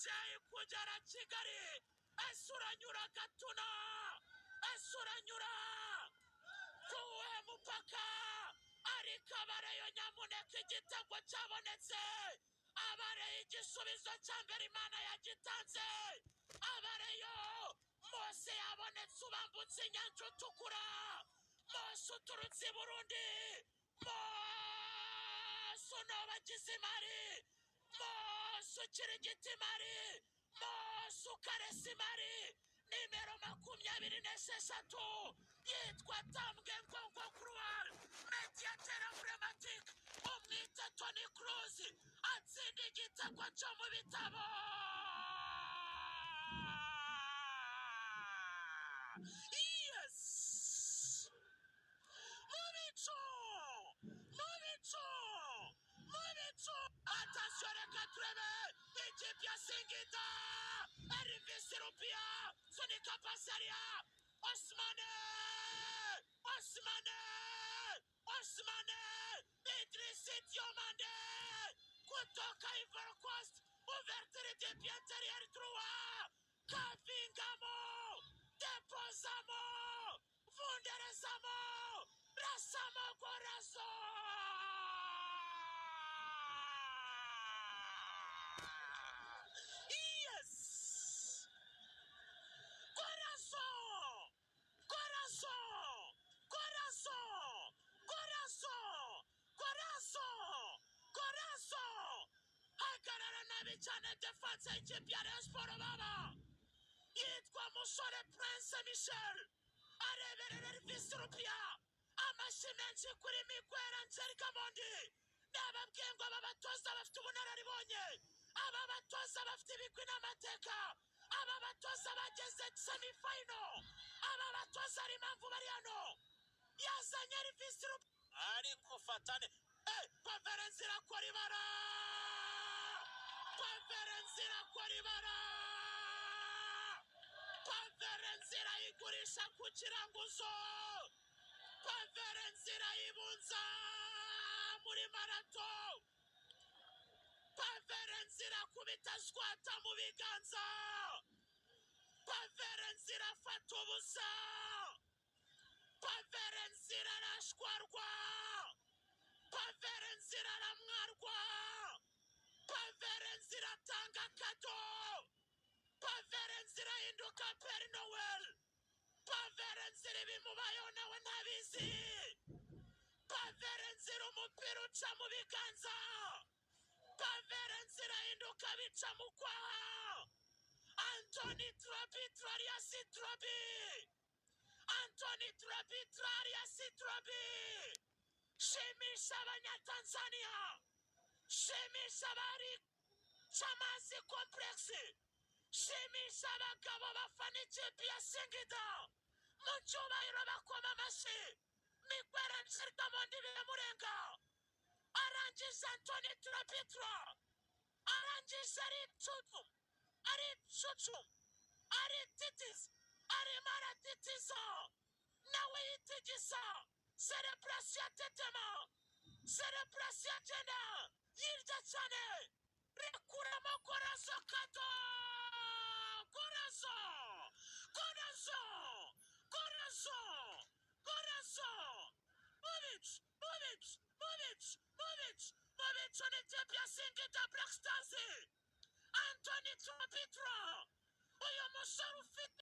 Umubyeyi kugera Kigali, ese uranyura Gatuna? Ese uranyura kuwuhe mupaka? Ariko abareyo, nyamuneka, igitego cyabonetse. Abareyo, igisubizo cya mbere Imana yagitanze. Abareyo, Mose yabonetse ubambutse inyanja utukura. Mose uturutse i Burundi, Mose unobagize imari, Mose ukirigita imari, Mose ukaresa imari, nimero 26 yitwa Tambwe Ngongo Croire, médiateur emblématique, umwite Toni Kroos, atsinda igitego cyo mu bitabo. Yes, mu bicu, mu bicu, mu bicu! Attention, reka turebe ikipe ya Singida. Elvis Rupia sunika pasaria. Osmane, Osmane, Osmane Idrissi Diomande kutoka Ivory Coast, ouverture de pied intérieur droit, kavingamo, depozamo, vunderezamo, rasamo, gorazo! Yes, gorazo, gorazo, gorazo, gorazo, gorazo, gorazo! Hagarara nabi cyane défense y'ikipe ya Rayon Sport. Baba yitwa Musore Prince Michel areberera Elvis Rupia. Amashyi menshi kuri Miguel Angel Gamondi. Nababwiye ngo aba batoza bafite ubunararibonye, aba batoza bafite ibigwi n'amateka, aba batoza bageze semi-final, aba batoza ari impamvu bari hano. Yazanye Elvis Rupia ariko fatane. Paverenzi irakora ibara, Paverenzi irakora ibara, Paverenzi irayigurisha ku kiranguzo, Paverenzi irayibunza muri marato, Paverenzi irakubita swata mu biganza, Paverenzi irafata ubusa, Paverenzi irarashwarwa, Paverenzi iraramwarwa, Paverenzi iratanga kado, Paverenzi irahinduka Père Noël, Paverenzi ibimubayeho nawe ntabizi, Paverenzi umupira uca mu biganza, Paverenzi irahinduka bica mu kwaha. Antoni Trobi Trariasi Trobi, Antoni Trobi Trariasi Trobi, shimisha Abanyatanzania, shimisha abari Chamazi Complex, shimisha abagabo bafana ikipe ya Singida mu cyubahiro, bakoma amashyi. Miguel Angel Gamondi biramurenga, arangije Antoni Turapitro, arangije ari cucu, ari cucu, ari titiza, arimo aratitiza nawe yitigisa. Célébration tetema, célébration agenda yirya cyane. Rekuramo gorazo kado, gorazo, gorazo, gorazo, gorazo! Mubic, Mubic, Mubic, Mubic, Mubic ni ikipe ya Singida Black Stars. Antoni Tropitro, uyu musore ufite